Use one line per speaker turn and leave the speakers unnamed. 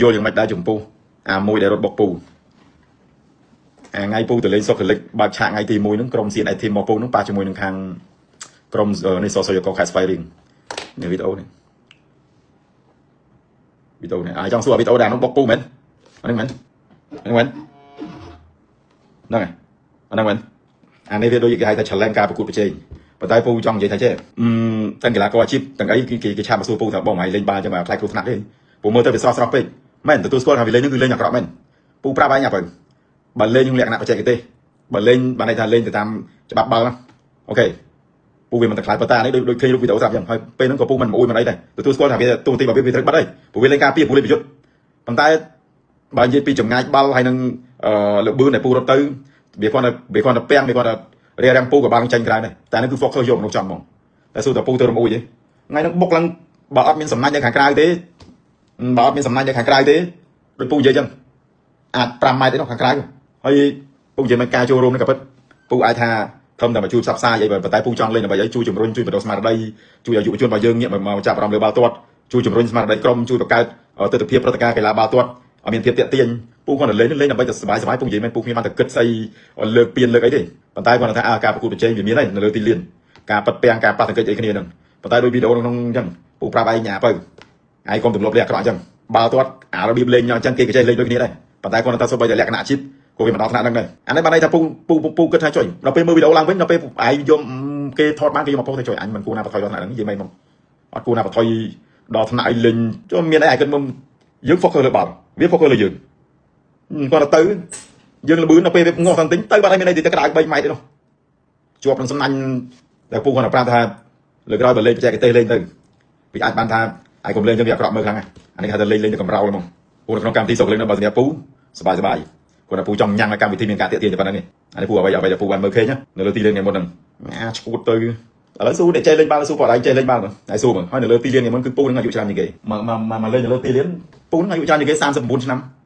យល់យ៉ាងម៉េចដែរចំពោះអាមួយដែលរត់បុកពូអាថ្ងៃពូទៅលេងសុកលិចបើកឆាកថ្ងៃទី1ហ្នឹងក្រុម CNI team មកពូហ្នឹងប៉ះជាមួយនឹងខាងក្រុមនេះសសយកខេត្តស្វាយរៀងនេះវីដេអូនេះវីដេអូនេះអាចចង់សួរវីដេអូដែរនោះបុកពូមែនអានេះមែនហ្នឹងមែនហ្នឹងហើយអាហ្នឹងមែនអានេះវាដូចគេហៅថា challenge ការប្រកួតប្រជែងប៉ុន្តែពូចង់និយាយថាចេះអឺទាំងកីឡាករអាជីពទាំងអីគេគេឆាប់មកសួរពូថាបងឯងលេងបាល់ចឹងមកខ្លាចគ្រោះថ្នាក់ទេពូមើលទៅវាស្រស់ស្រស់ពេកមែនទទួលស្គាល់ថាវាលេងនឹងគឺលេងអាក្រក់មែនពូប្រាប់ឯងអាបើបើលេងក្នុងលក្ខណៈបច្ចេកទេសបើលេងបានន័យថាលេងទៅតាមច្បាប់បាល់ណាOK ពូវាមិនតែខ្លាចប៉ុន្តែអានេះដូចដូចឃើញរូបវីដេអូស្រាប់ចឹងហើយពេលហ្នឹងក៏ពូមិនអួយមិនអីដែរទទួលស្គាល់ថាវាទូទីរបស់វាវាត្រូវបាត់ហើយព្រោះវាលេងការពារពូលេងប្រយុទ្ធប៉ុន្តែបើនិយាយពីចម្ងាយបាល់ហើយនឹងអឺលបឿនដែលពូរត់ទៅវាគាត់តែពាំងវាគាត់តែរារាំងពូក៏បាល់ចេញក្រៅដែរតែនេះគឺ focus យកមនុស្សចំហ្មងតែសួរតែពូទៅរំអួយទេថ្ងៃហ្នឹងបុកឡើងបើអត់មានសំណាញ់នៅខាងក្រៅទេបើអត់មានសំណាញ់នៅខាងក្រៅទេដូចពូនិយាយចឹងអាច5ម៉ែត្រទេនោះខាងក្រៅហើយពូនិយាយមិនការចូលរួមនេះក៏ពិតពូអាចថាធំតែមកជួយផ្សព្វផ្សាយអីប៉ុន្តែពូចង់លេងដើម្បីអីជួយជំរុញជួយបណ្ដុះស្មារតីជួយឲ្យយុវជនរបស់យើងងាកមកចាប់អារម្មណ៍លើបាល់ទាត់ជួយជំរុញស្មារតីក្រុមជួយបង្កើតទស្សនវិជ្ជាព្រឹត្តិការណ៍កីឡាបាល់ទាត់ឲ្យមានភាពទាក់ទាញពូគាត់តែលេងលេងដើម្បីតែសប្បាយសប្បាយពូនិយាយមែនពូគ្មានបានតែគិតស្អីលើកពៀនលើកអីទេប៉ុន្តែគាត់ថាការប្រកួតប្រជែងវាមានហើយនៅលើទីលានការប៉ាត់ពាំងការប៉ះទង្គិចអីគ្នាហ្នឹងប៉ុន្តែដូចវីដេអូក្នុងអញ្ចឹងពូប្រាប់ឯងញ៉ាទៅឯងកុំទម្លាប់លេងអាក្រក់អញ្ចឹងបាល់ទាត់អារបៀបលេងអញ្ចឹងគេក៏ចេះលេងដូចគ្នាដែរប៉ុន្តែគាត់ថាសូម្បីតែលក្ខណៈអាជីពក៏វាមិនដល់ថ្នាក់ហ្នឹងដែរអានេះបានន័យថាពូពូពូគិតថាចុយដល់ពេលមើលវីដេអូឡើងវិញដល់ពេលឯងយកគេថតបានគេយកមកផុសទៅចុយអញមិនគួរណាបន្ថយដល់ថ្នាក់ហ្នឹងនិយាយមិនមកអត់គួរណាបន្ថយដល់ថ្នាក់ឲ្យលេងចុះមានអីឯងគិតមកយើង focus លើបាល់វា focus លើយើងគាត់ទៅយើងលបឿនដល់ពេលវាងាស់តាំងទិញទៅបាត់ហើយមានអីទៅក្រៅ3ម៉ែត្រទេនោះជាប់នឹងសំណាញ់តែពូគាត់ប្រាប់ថាលើក្រោយបើលេងបច្ចេកទេសលេងទៅវាអាចបានថាឯងកុំលេងចឹងវាអាក្រក់មើលខ្លាំងអានេះគេថាលេងលេងទៅកម្រោលហ្មងពូនៅក្នុងកម្មវិធីសុកលេងនៅបើសម្រាប់ពូសប្បាយសប្បាយគាត់ថាពូចង់ញ៉ាំឲ្យកម្មវិធីមានការទាក់ទាញតែប៉ុណ្្នឹងឯងអានេះពូអ្វីអ្វីដែលពូបានមើលឃើញនៅលើទីលានថ្ងៃមុនហ្នឹងអាឈួតទៅឥឡូវស៊ូអ្នកចេះលេងបាល់ស៊ូគាត់ឯងចេះលេងបាល់ហើយស៊ូមើលហើយនៅលើទីលានថ្ងៃមុនគឺពូនឹងអាយុច្រើនជាងគេមកមកមកលេងនៅលើទីលានពូនឹងអាយុច្រើនជាងគេ39ឆ្នាំ។